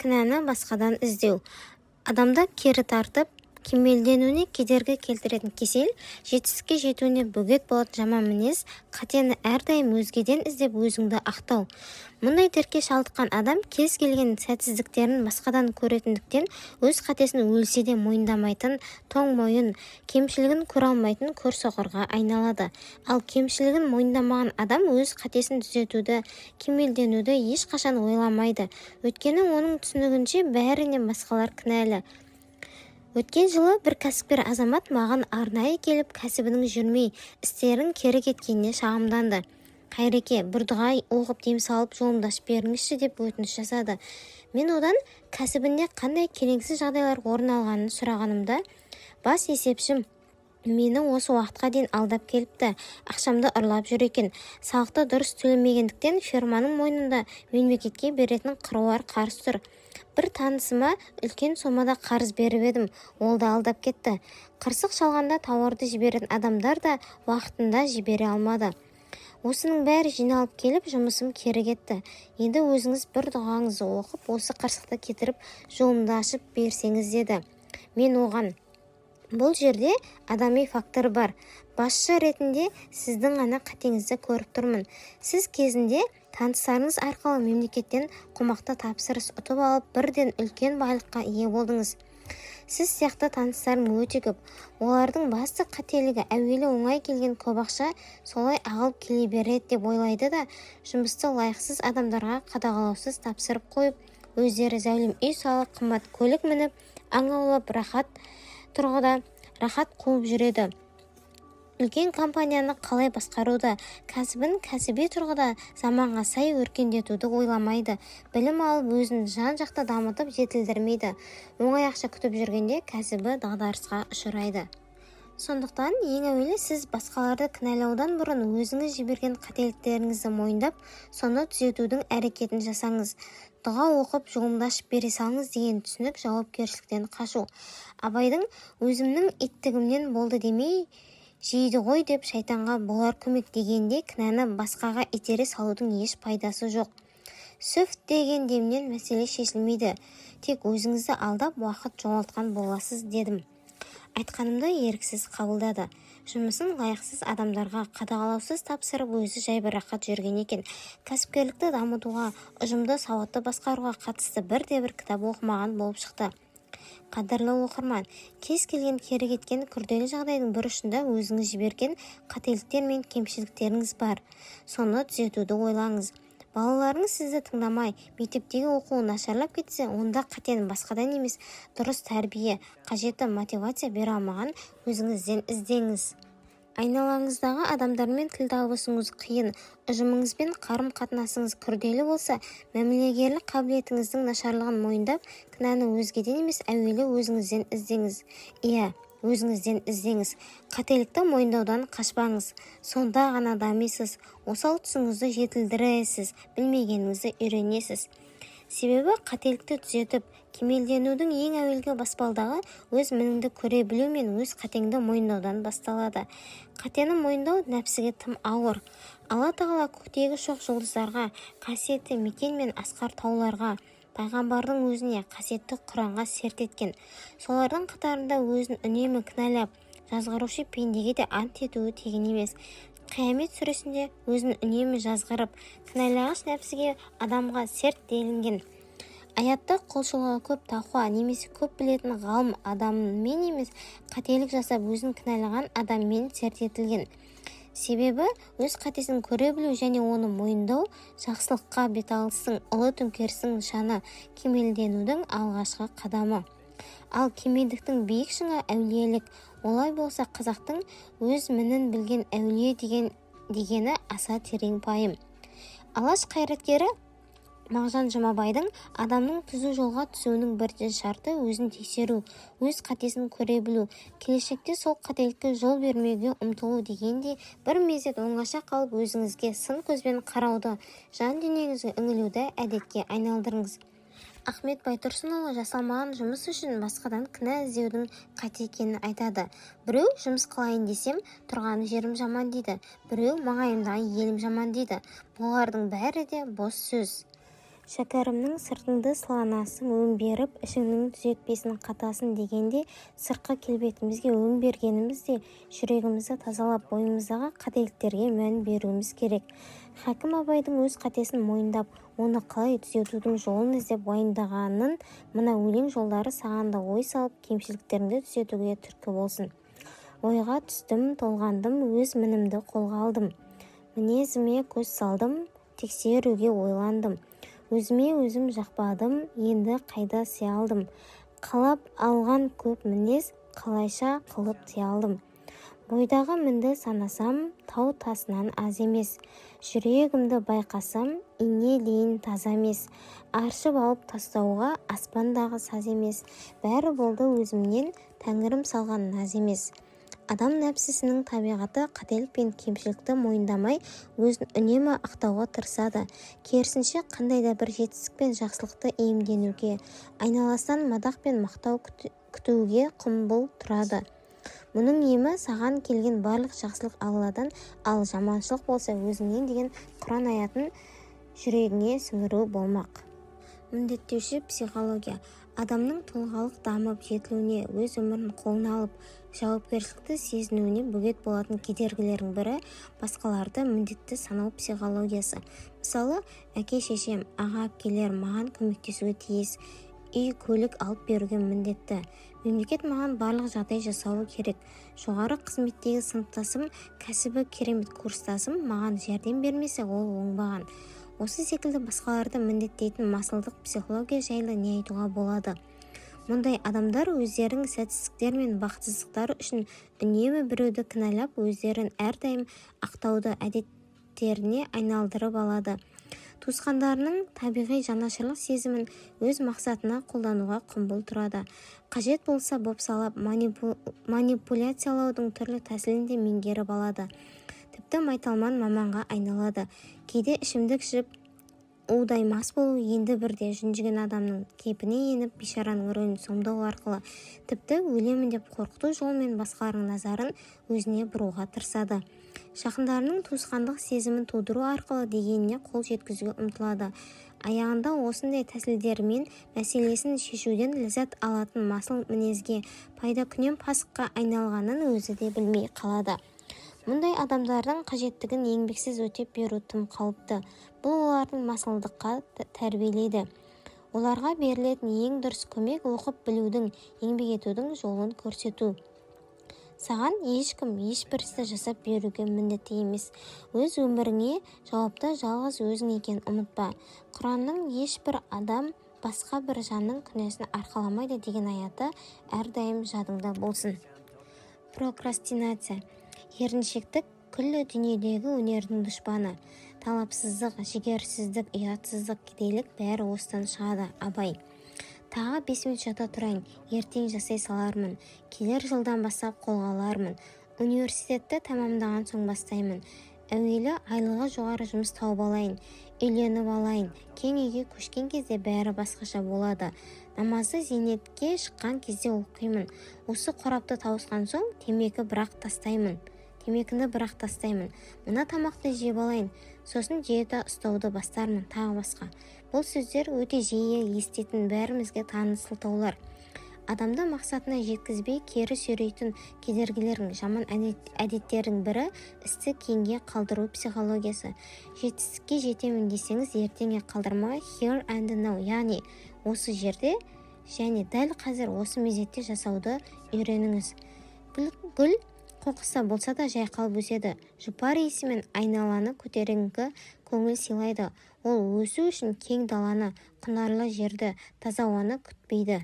Кінәні басқадан іздеу адамды кері тартып, кемелденуіне кедергі келтіретін кесел, жетістікке жетуіне бөгет болатын жаман мінез. Қатені әрдайым өзгеден іздеп, өзіңді ақтау. Мұндай дертке шалдыққан адам кез келген сәтсіздіктерін басқадан көретіндіктен, өз қатесін өлсе де мойындамайтын тоңмойын, кемшілігін көре алмайтын көрсоқырға айналады. Ал кемшілігін мойындамаған адам өз қатесін түзетуді, кемелденуді ешқашан ойламайды. Өйткені оның түсінігінше, бәріне басқалар кінәлі. Өткен жылы бір кәсіпкер азамат маған арнайы келіп, кәсібінің жүрмей, істерінің кері кеткеніне шағымданды. «Қайреке, бір дұға оқып, дем салып, жолымды ашып беріңізші», – деп өтініш жасады. Мен одан кәсібінде қандай келеңсіз жағдайлар орын алғанын сұрағанымда: «Бас есепшім мені осы уақытқа дейін алдап келіпті, ақшамды ұрлап жүр екен. Салықты дұрыс төлемегендіктен, фирманың мойнында мемлекетке беретін қыруар қарыз тұр. Бір танысыма үлкен сомада қарыз беріп едім, ол да алдап кетті. Қырсық шалғанда тауарды жіберетін адамдар да уақытында жібере алмады. Осының бәрі жиналып келіп, жұмысым кері кетті. Енді өзіңіз бір дұғаңызды оқып, осы қырсықты кетіріп, жолымды ашып берсеңіз», – деді. Мен оған: «Бұл жерде адами фактор бар. Басшы ретінде сіздің ғана қатеңізді көріп тұрмын. Сіз кезінде таныстарыңыз арқылы мемлекеттен қомақты тапсырыс ұтып алып, бірден үлкен байлыққа ие болдыңыз. Сіз сияқты таныстарым өте көп. Олардың басты қателігі – әуелі оңай келген көп ақша солай ағылып келе береді деп ойлайды да, жұмысты лайықсыз адамдарға қадағалаусыз тапсырып қойып, өздері зәулім үй салып, қымбат көлік мініп, аң аулап, рахат тұрғыда рахат қуып жүреді. Үлкен компанияны қалай басқаруды, кәсібін кәсіби тұрғыда заманға сай өркендетуді ойламайды, білім алып, өзін жан-жақты дамытып, жетілдірмейді. Оңай ақша күтіп жүргенде кәсібі дағдарысқа ұшырайды. Сондықтан ең әуелі сіз басқаларды кінәлаудан бұрын өзіңіз жіберген қателіктеріңізді мойындап, соны түзетудің әрекетін жасаңыз. Дұға оқып, жолымды ашып бере салыңыз деген түсінік – жауапкершіліктен қашу. Абайдың «Өзімнің иттігімнен болды демей, жейді ғой деп шайтанға болар көмек» дегеніндей, кінәні басқаға итере салудың еш пайдасы жоқ. Сүф деген демнен мәселе шешілмейді, тек өзіңізді алдап, уақыт жоғалтқан боласыз», – дедім. Айтқанымды еріксіз қабылдады. Жұмысын лайықсыз адамдарға қадағалаусыз тапсырып, өзі жайбарақат жүрген екен. Кәсіпкерлікті дамытуға, ұжымды сауатты басқаруға қатысты бірде-бір кітап оқымаған болып шықты. Қадірлі оқырман, кез келген кері кеткен күрделі жағдайдың бір ұшында өзіңіз жіберген қателіктер мен кемшіліктеріңіз бар. Соны түзетуді ойлаңыз. Балаларыңыз сізді тыңдамай, мектептегі оқуы нашарлап кетсе, онда қатені басқадан емес, дұрыс тәрбие, қажетті мотивация бере алмаған өзіңізден іздеңіз. Айналаңыздағы адамдармен тіл табысуыңыз қиын, ұжымыңызбен қарым-қатынасыңыз күрделі болса, мәмілегерлік қабілетіңіздің нашарлығын мойындап, кінәні өзгеден емес, әуелі өзіңізден іздеңіз. Иә, өзіңізден іздеңіз. Қателікті мойындаудан қашпаңыз. Сонда ғана дамисыз, осал тұсыңызды жетілдіресіз, білмегеніңізді үйренесіз. Себебі қателікті түзетіп, кемелденудің ең әуелгі баспалдағы өз мініңді көре білу мен өз қатеңді мойындаудан басталады. Қатені мойындау нәпсіге тым ауыр. Алла Тағала көктегі шоқ жұлдыздарға, қасиетті мекен мен асқар тауларға, пайғамбардың өзіне, қасиетті Құранға серт еткен. Солардың қатарында өзін үнемі кінәлап, жазғырушы пендеге де ант етуі тегін емес. Қиямет сүресінде өзін үнемі жазғырып, кінәлағыш нәпсіге, адамға серт делінген. Аятта құлшылығы көп тақуа немесе көп білетін ғалым адаммен емес, қателік жасап, өзін кінәлаған адаммен серт етілген. Себебі өз қатесін көре білу және оны мойындау – жақсылыққа беталыстың, ұлы төңкерістің нышаны, кемелденудің алғашқы қадамы. Ал кемелдіктің биік шыңы – әулиелік. Олай болса, қазақтың «Өз мінін білген әулие» деген дегені аса терең пайым. Алаш қайраткері Мағжан Жұмабайдың «Адамның түзу жолға түсуінің бірінші шарты – өзін тексеру, өз қатесін көре білу, келешекте сол қателікке жол бермеуге ұмтылу» дегендей, бір мезет оңаша қалып, өзіңізге сын көзбен қарауды, жан дүниеңізге үңілуді әдетке айналдырыңыз. Ахмет Байтұрсынұлы жасалмаған жұмыс үшін басқадан кінә іздеудің қате екенін айтады. Біреу «Жұмыс қылайын десем, тұрған жерім жаман» дейді, біреу «Маңайымдағы елім жаман» дейді. Бұлардың бәрі де бос сөз. Шәкәрімнің Сыртыңды сыланасың өң беріп, ішіңнің түзетпейсің қатасын дегендей, сыртқы келбетімізге өң бергеніміздей, жүрегімізді тазалап, бойымыздағы қателіктерге мән беруіміз керек. Хакім Абайдың өз қатесін мойындап, оны қалай түзетудің жолын іздеп уайымдағанын мына өлең жолдары саған да ой салып, кемшіліктеріңді түзетуге түрткі болсын. Ойға түстім, толғандым, өз мінімді қолға алдым. Мінезіме көз салдым, тексеруге ойландым. Өзіме өзім жақпадым, енді қайда сыя алдым? Қалап алған көп мінез, қалайша қылып тыя алдым? Бойдағы мінді санасам, тау тасынан аз емес. Жүрегімді байқасам, инедейін таза емес. Аршып алып тастауға аспандағы саз емес. Бәрі болды өзімнен, тәңірім салған наз емес. Адам нәпсісінің табиғаты қателік пен кемшілікті мойындамай, өзін үнемі ақтауға тырысады. Керісінше, қандай да бір жетістік пен жақсылықты иемденуге, айналасынан мадақ пен мақтау күтуге құмбыл тұрады. Мұның емі саған келген барлық жақсылық Алладан, ал жаманшылық болса өзіңнен деген Құран аятын жүрегіңе сіңіру болмақ. Міндеттеуші психология. Адамның тұлғалық дамып жетілуіне, өз өмірін қолына алып, жауапкершілікті сезінуіне бөгет болатын кедергілердің бірі басқаларды міндетті санау психологиясы. Мысалы, әке-шешем, аға-әпкелерім маған көмектесуге тиіс, үй, көлік алып беруге міндетті. Мемлекет маған барлық жағдай жасауы керек. Жоғары қызметтегі сыныптасым, кәсібі керемет курстасым маған жәрдем бермесе, ол оңбаған. Осы секілді басқаларды міндеттейтін масылдық психология жайлы не айтуға болады? Мұндай адамдар өздерінің сәтсіздіктері мен бақытсыздықтары үшін үнемі біреуді кінәлап, өздерін әрдайым ақтауды әдеттеріне айналдырып алады. Туысқандарының табиғи жанашырлық сезімін өз мақсатына қолдануға құмбыл тұрады. Қажет болса, бопсалап, манипуляциялаудың түрлі тәсілін де меңгеріп алады. Тіпті майталман маманға айналады. Кейде ішімдік ішіп, удай мас болу, енді бірде жүнжіген адамның кейпіне еніп, бейшараның рөлін сомдау арқылы, тіпті өлемін деп қорқыту жолымен басқалардың назарын өзіне бұруға тырысады. Жақындарының туысқандық сезімін тудыру арқылы дегеніне қол жеткізуге ұмтылады. Аяғында осындай тәсілдермен мәселесін шешуден ләззат алатын масыл мінезге, пайдакүнем пасыққа айналғанын өзі де білмей қалады. Мұндай адамдардың қажеттігін еңбексіз өтеп беру тым қауіпті. Бұл олардың масылдыққа тәрбиелейді. Оларға берілетін ең дұрыс көмек оқып білудің, еңбек етудің жолын көрсету. Саған ешкім ешбір істі жасап беруге міндетті емес. Өз өміріңе жауапты жалғыз өзің екенін ұмытпа. Құранның ешбір адам басқа бір жанның күнәсін арқаламайды деген аяты әрдайым жадыңда болсын. Прокрастинация. Еріншектік күллі дүниедегі өнердің дұшпаны. Талапсыздық, жігерсіздік, ұятсыздық, кедейлік бәрі осыдан шығады. Абай. Тағы 5 минут жата тұрайын, ертең жасай салармын, келер жылдан бастап қолға алармын, университетті тәмамдаған соң бастаймын, әуелі айлығы жоғары жұмыс тауып алайын, үйленіп алайын, кең үйге көшкен кезде бәрі басқаша болады, намазды зейнетке шыққан кезде оқимын, осы қорапты тауысқан соң темекіні бірақ тастаймын, мына тамақты жеп алайын, сосын диета ұстауды бастармын, тағы басқа. Бұл сөздер өте жиі еститін бәрімізге таныс сылтаулар. Адамды мақсатына жеткізбей кері сүйрейтін кедергілердің, жаман әдеттердің бірі істі кейінге қалдыру психологиясы. Жетістікке жетемін десеңіз, ертеңге қалдырмай, here and now, яғни осы жерде және дәл қазір осы мезетте жасауды үйреніңіз. Гүл қоқыста болса да жайқалып өседі. Жұпар иісімен айналаны көтеріңкі көңіл сыйлайды. Ол өсу үшін кең даланы, құнарлы жерді, таза ауаны күтпейді.